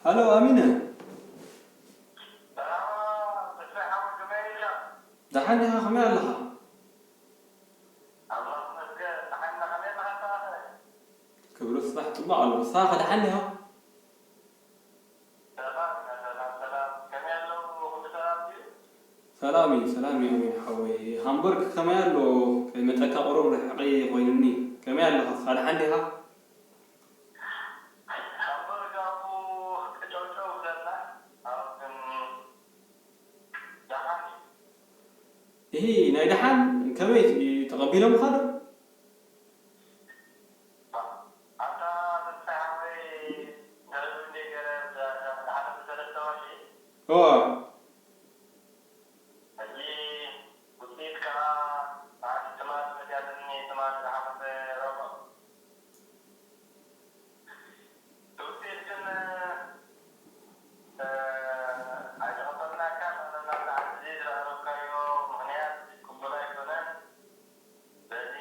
ሃሎ ኣሚነ። ደሓን ዲኻ? ከመይ ኣለኻ? ክብሩ ስራሕ ጽቡቕ ኣሎ። ንስኻ ከ ደሓን ዲኻ? ሰላም እዩ፣ ሰላም እዩ ኣሚን ሓወይ። ሃምበርግ ከመይ ኣሎ? ከይመጸካ ቁሩብ ርሕቂ ኮይኑኒ። ከመይ ኣለኻ? ንስኻ ደሓን ዲኻ? እሂ፣ ናይ ደሓን ከመይ ተቐቢሎምኻ ዶ? እዋ። ሕጂ ውጽኢት ከኣ በዓል ትማል መጽያትኒ፣ ትማል ዝሓለፈ ረቡዕ። እቲ ውጽኢት ግን፣ እ፣ ኣይተቐበልናካን። ኣነ ናብዚ ዓዲ እዚ ዘቕረብካዮ ምኽንያት ቅቡል ኣይኮነን። በዚ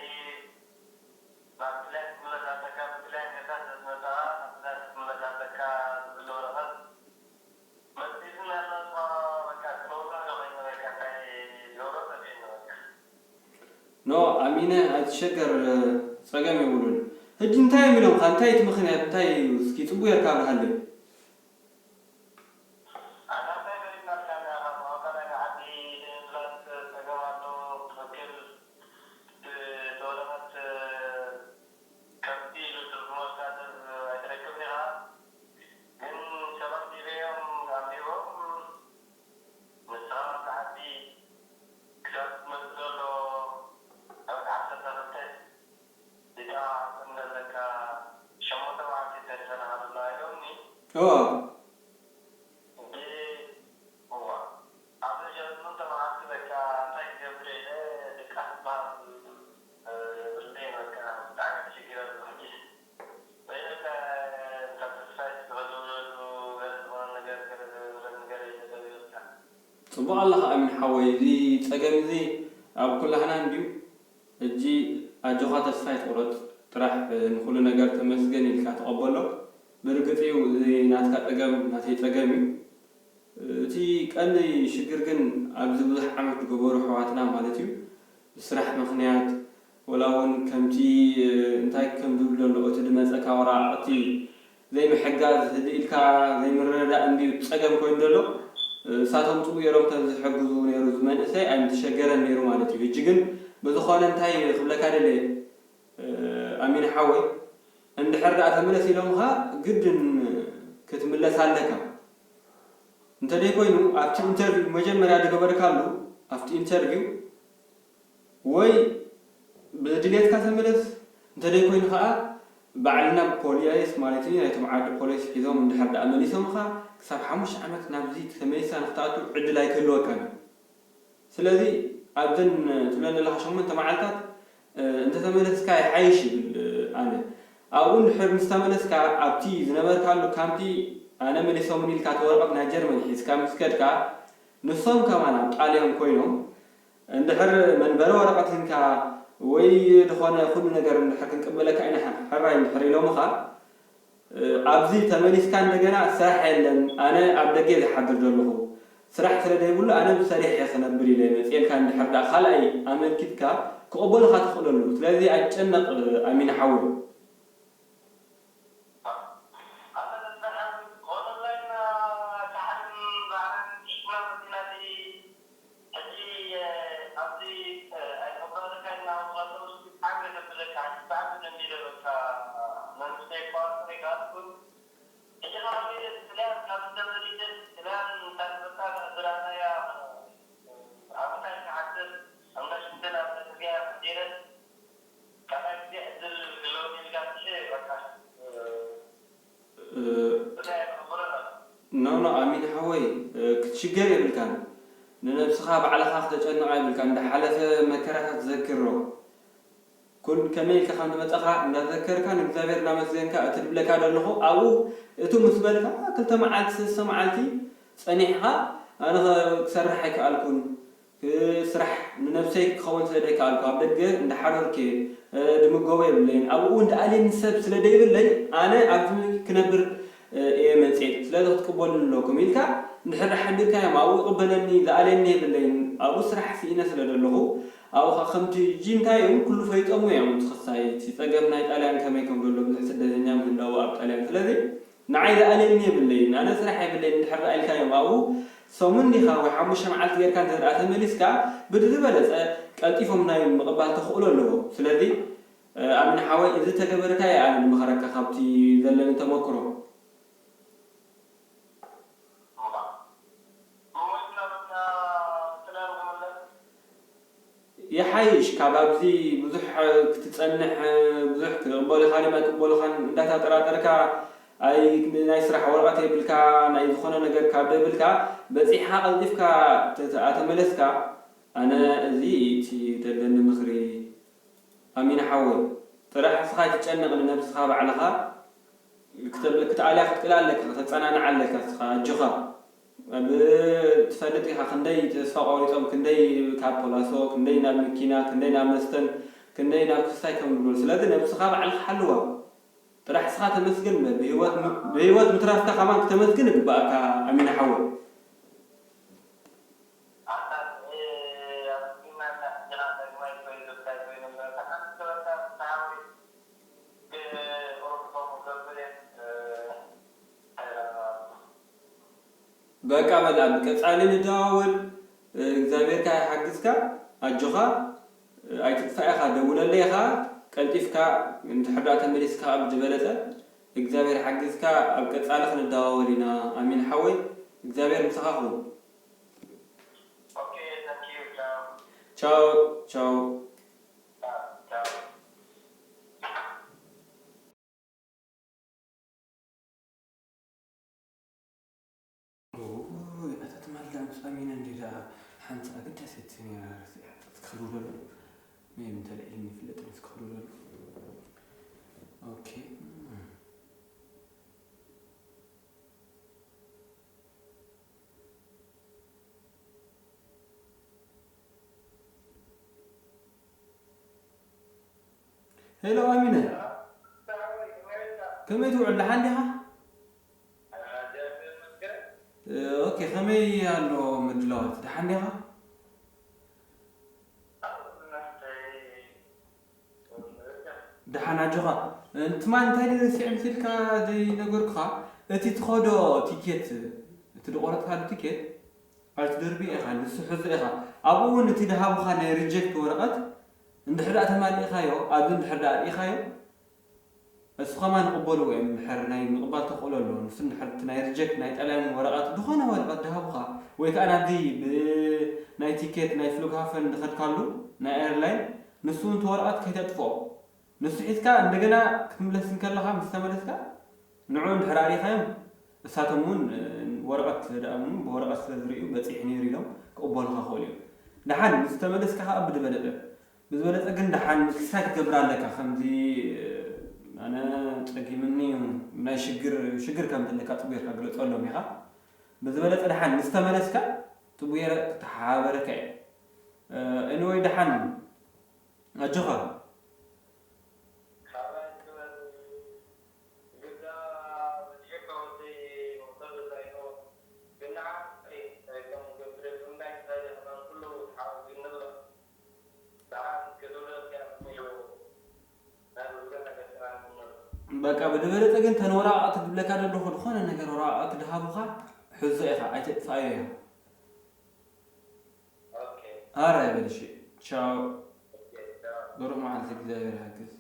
ናብ ጥልያን ክትምለስ ኣለካ፣ ብጥልያን ጌርካ ስለ ዝመጻኻ ናብ ጥልያን ክትምለስ ኣለካ ዝብል ወረቐት መጺኡኒ ኣሎ። ንስኻ በቃ ክንውረድ ዶ ኮይና በቃ እንታይ ዝገብሮ ጠፊኡኒ በቃ። ኖ፣ ኣሚነ ኣይትሸገር፣ ጸገም የብሉን። ሕጂ እንታይ እዮም ኢሎምኻ? እንታይ እቲ ምኽንያት እንታይ እዩ? እስኪ ጽቡቕ ጌርካ ኣብርሃለይ። ኣታ እንታይ ፈሊጥናልካ ኣለና ኢኻ? ብኣካል ናይ ዓዲ ዘይምፍላጥ ጸገም ኣሎ። ትኽክል። እቲ ወረቐት ከምቲ ኢሉ ትርጉመልካ ሰብ ኣይትረክብን ኢኻ። ግን ሰባት ሂበዮም ኣንቢቦም፣ ንስኻ ኣብቲ ዓዲ ክሳብ ትመጽእ ዘሎ ዕለት ዓሰርተ ክልተ ዚጣ ከም ዘለካ ሸሞንተ መዓልቲ ተሪፈና ኣለና ኢሎምኒ። እወ። ሕጂ እዋ፣ ኣብዚ ሸሞንተ መዓልቲ በቃ እንታይ ክገብር ኢለ ድቃስ ዝበሃል የብለይን። በቃ ብጣዕሚ ተሸጊረ ኣለኹ ሕጂ። ወይ በቃ እንተ ተስፋ ይስጥሑ ዝብለሉ ገለ ዝኾነ ነገር፣ ገለ ዘብረኒ ገለ ኢለ ደዊለካ። ጽቡቕ ኣለኻ ኣሚን ሓወይ፣ እዚ ጸገም እዚ ኣብ ኩላህና እንድዩ። ሕጂ ኣጆኻ ተስፋ ኣይትቑረጽ፣ ጥራሕ ንኹሉ ነገር ተመስገን ኢልካ ተቐበሎ። ብርግጽ እዩ እዚ ናትካ ጸገም ናተይ ጸገም እዩ። እቲ ቀንዲ ሽግር ግን ኣብዚ ብዙሕ ዓመት ዝገበሩ ኣሕዋትና ማለት እዩ ብስራሕ ምኽንያት ወላ እውን ከምቲ እንታይ ከም ዝብል ዘሎ እቲ ዝመጸካ ወረቓቕቲ ዘይምሕጋዝ ህድእ ኢልካ ዘይምርድዳእ እንድዩ ጸገም ኮይኑ ዘሎ። እሳቶም ጽቡቕ ገይሮም ተዝሕግዙ ነይሩ እዚ መንእሰይ ኣይምተሸገረን ነይሩ ማለት እዩ። ሕጂ ግን ብዝኾነ እንታይ ክብለካ ደልየ ኣሚን ሓወይ እንድሕር ደኣ ተመለስ ኢሎምኻ ግድን ክትምለስ ኣለካ። እንተደይኮይኑ ኣብቲ ኢንተርቪው መጀመርያ ዝገበርካሉ ኣብቲ ኢንተርቪው ወይ ብድልየትካ ተመለስ፣ እንተደይኮይኑ ከኣ ባዕልና ብፖሊስ ማለት እዩ ናይቶም ዓዲ ፖሊስ ሒዞም እንድሕር ደኣ መሊሶምኻ ክሳብ ሓሙሽተ ዓመት ናብዚ ተመሊስካ ንክትኣቱ ዕድል ኣይክህልወካን እዩ። ስለዚ ኣብዘን ትብለን ዘለኻ ሸሞንተ መዓልታት እንተተመለስካ ይሓይሽ ይብል ኣነ። ኣብኡ እንድሕር ምስ ተመለስካ ኣብቲ ዝነበርካሉ ካምፒ ኣነ መሊሶምኒ ኢልካ እቲ ወረቐት ናይ ጀርመን ሒዝካ ምስ ከድካ ንሶም ከማን ኣብ ጣልያን ኮይኖም እንድሕር መንበሪ ወረቐት ሂንካ ወይ ዝኾነ ኩሉ ነገር እንድሕር ክንቅበለካ ኢና ሕራይ እንድሕር ኢሎምኻ ኣብዚ ተመሊስካ እንደገና ስራሕ የለን ኣነ ኣብ ደገ እየ ዝሓድር ዘለኹ ስራሕ ስለ ዘይብሉ ኣነ ብሰሪሕ እየ ክነብር ኢለ መፅኤልካ እንድሕር ደኣ ካልኣይ ኣመልኪትካ ክቕበሉኻ ትኽእለሉ ስለዚ ኣይትጨነቕ ኣሚን ሓወይ። ሕጂ ኣብዚ ኣይተቐበለካ ኢልና ኣብ ዝቐፀሉ ስቲ ብጣዕሚ እየ ዘብለካ ሕጂ ብጣዕሚ ደንጊረ በቃ መንግስቲ ኣይቋርፅር ይካልኩን ሕጂ ከኣ ከይደ ጥልያን ካብ ተመሊሰ ጥልያን እንታይ ዝበልካ ዝረኣናያ ኣብ እንታይ ክሓድር ኣብ እንዳ ሽንተን ኣብ እንዳ ፅርግያ ሕዲረ ካልኣይ ግዜ ዕድል ክህልወኒ ኢልካ እንድሕር በቃ ኖ ኖ ኣሚን ሓወይ ክትሽገር የብልካን ንነብስኻ ባዕልኻ ክተጨንቓ የብልካን ዝሓለፈ መከራታት ዘክሮ ኩን ከመይ ኢልካ ከም ዝመጻኻ እንዳዘከርካ ንእግዚኣብሔር እንዳመስገንካ እቲ ዝብለካ ዘለኹ ኣብኡ እቱ ምስ በልካ ክልተ መዓልቲ ሰለስተ መዓልቲ ጸኒሕኻ ኣነ ክሰርሕ ኣይከኣልኩን ስራሕ ንነብሰይ ክኸውን ስለ ዘይከኣልኩ ኣብ ደገ እንዳሓደርኩ እየ ድምገቦ የብለይን ኣብኡ እውን ድኣልየኒ ሰብ ስለ ዘይብለይ ኣነ ኣብዚ ክነብር እየ መፅኤ፣ ስለዚ ክትቅበሉኒ ኣለኩም ኢልካ እንድሕር ሓቢርካዮም፣ ኣብኡ ይቕበለኒ፣ ዝኣልየኒ የብለይን። ኣብኡ ስራሕ ስኢነ ስለ ዘለኹ፣ ኣብኡ ኸዓ ከምቲ ጂ እንታይ እዮም፣ ኩሉ ፈሊጦምዎ እዮም። እቲ ክሳይ እቲ ፀገም ናይ ጣልያን ከመይ ከም ዘሎ፣ ብዙሕ ስደተኛ ምህላዉ ኣብ ጣልያን። ስለዚ ንዓይ ዝኣልየኒ የብለይን፣ ኣነ ስራሕ የብለይን እንድሕር ደኣ ኢልካዮም፣ ኣብኡ ሰሙን ዲኻ ወይ ሓሙሽተ መዓልቲ ጌርካ እንተ ደኣ ተመሊስካ፣ ብዝበለፀ ቀልጢፎም ናይ ምቕባል ተኽእሎ ኣለዎ። ስለዚ ኣሚን ሓወይ፣ እዚ ተገበርካ እየ ኣነ ዝመኸረካ ካብቲ ዘለኒ ተመክሮ። ይሓይሽ፣ ካብ ኣብዚ ብዙሕ ክትጸንሕ፣ ብዙሕ ክቕበሉኻን ኣይቅበሉኻን እንዳተጠራጠርካ፣ ኣይ ናይ ስራሕ ወረቐት የብልካ፣ ናይ ዝኾነ ነገር ካብ ደብልካ፣ በጺሕኻ ቀልጢፍካ ተተኣተመለስካ፣ ኣነ እዚ እቲ ዘለኒ ምኽሪ። ኣሚን ሓወይ፣ ጥራሕ እስኻ ኣይትጨነቕ፣ ንነብስኻ ባዕልኻ ክተ-፣ ክትኣልያ ክትክእል ኣለካ፣ ከተጸናንዓ ኣለካ እስኻ፣ ኣጆኻ። ኣብ ትፈልጥ ኢኻ ክንደይ ተስፋ ቆሪጾም፣ ክንደይ ካብ ፖላሶ፣ ክንደይ ናብ መኪና፣ ክንደይ ናብ መስተን፣ ክንደይ ናብ ክስታይ ከም ዝብሉ። ስለዚ ነብስኻ ባዕልኻ ሓልዋ። ጥራሕ እስኻ ተመስገን በል። ብህይወት ም-፣ ብህይወት ምትራፍካ ከማን ክተመስግን ይግባኣካ ኣሚን ሓወይ። ኣታ፣ ኣመስጊና እንዳ ሕጂ ዳግማይ ኮይን ዝብታይ ኮይኑ እምበር፣ ተሓንስ በቃ ፍትሓዊ፣ ግን ቁሩብ ክኸውን ክገብር እየ። በቃ በል፣ ኣብ ቀጻሊ ንደዋወል። እግዚኣብሔር ከኣ ይሓግዝካ፣ ኣጆኻ፣ ኣይትጥፋእ ኢኻ፣ ደውለለይ ኢኻ፣ ቀልጢፍካ እንድሕር ደኣ ተመሊስካ ኣብ ዝበለጸ፣ እግዚኣብሔር ይሓግዝካ፣ ኣብ ቀጻሊ ክንደዋወል ኢና። ኣሚን ሓወይ፣ እግዚኣብሔር ምሳኻ ይኹን። ኦኬ፣ ታንክ ዩ፣ ቻው። ቻው፣ ቻው። ቻው፣ ቻው። ኦይ፣ ኣታ ትማል ደኣ ምስ ኣሚነ እንዲ ደኣ ሓንቲ ኣገዳሲት ነይራ ረሲዐ። ክኽብሩ ደሎ። መን እንተ ልዒልኒ ይፍለጥ ምስ ክኽብሩ ደሎ። ኦኬ። ሄሎ ኣሚነ፣ ከመይ ትውዕል? ደሓን ዲኻ? እ፣ ኦኬ፣ ከመይ ኣሎ ምድላዋት? ደሓን ዲኻ? ደሓን ኣጆኻ። ትማል እንታይ ድዩ ረሲዐ መሲልካ ዘይነገርኩኻ? እቲ ትኸዶ ቲኬት፣ እቲ ዝቆረጽካሉ ቲኬት ኣይትደርብዮ ኢኻ፣ ንሱ ሕዞ ኢኻ። ኣብኡ እውን እቲ ድሃቡኻ ናይ ሪጀክት ወረቐት እንድሕር ደኣ ተማሊእካዮ፣ ኣብዚ እንድሕር ደኣ ርኢኻዮ፣ እሱ ከማን ይቕበልዎ እዮም። እንድሕር ናይ ምቕባል ተኽእሎ ኣለዎ። ንሱ እንድሕር እቲ ናይ ሪጀክት ናይ ጣልያን ወረቐት፣ ዝኾነ ወረቐት ድሃቡኻ፣ ወይ ከኣ ናብዚ ብ-፣ ናይ ቲኬት ናይ ፍሉግሃፈን ዝኸድካሉ ናይ ኤርላይን፣ ንሱ እውን እቲ ወረቐት ከይተጥፍኦ። ንሱ ሒዝካ እንደገና ክትምለስ እንከለኻ፣ ምስ ተመለስካ፣ ንዑ እንድሕር ኣሪኻዮም፣ እሳቶም እውን፣ እ፣ ወረቐት ስለ ደኣምኑ፣ ብወረቐት ስለ ዝርእዩ፣ በጺሑ ነይሩ ኢሎም ክቕበሉኻ ክኽእሉ እዮም። ደሓን ምስ ተመለስካ ኸኣ ብዝበለጸ፣ ብዝበለጸ ግን ደሓን ክሳይ ክትገብር ኣለካ። ከምዚ፣ እ፣ ኣነ ጸጊምኒ እዩ፣ ናይ ሽግር፣ ሽግር ከም ዘለካ ጽቡቕ ጌርካ ግለጸሎም ኢኻ። ብዝበለጸ ደሓን ምስ ተመለስካ፣ ጽቡቕ ጌረ ክተሓባበረካ እየ። እ፣ ኤኒወይ ደሓን ኣጆኻ። በቃ ብዝበለጸ ግን ተን ወረቓቕቲ ዝብለካ ዘለኹ ዝኾነ ነገር ወረቓቕቲ ድሃቡኻ ሕዞ ኢኻ፣ ኣይተጥፍኣዮ ኢኻ። ኣረ በል እሺ። ቻው። ብሩኽ መዓልቲ፣ እግዚኣብሔር ይሓግዝ።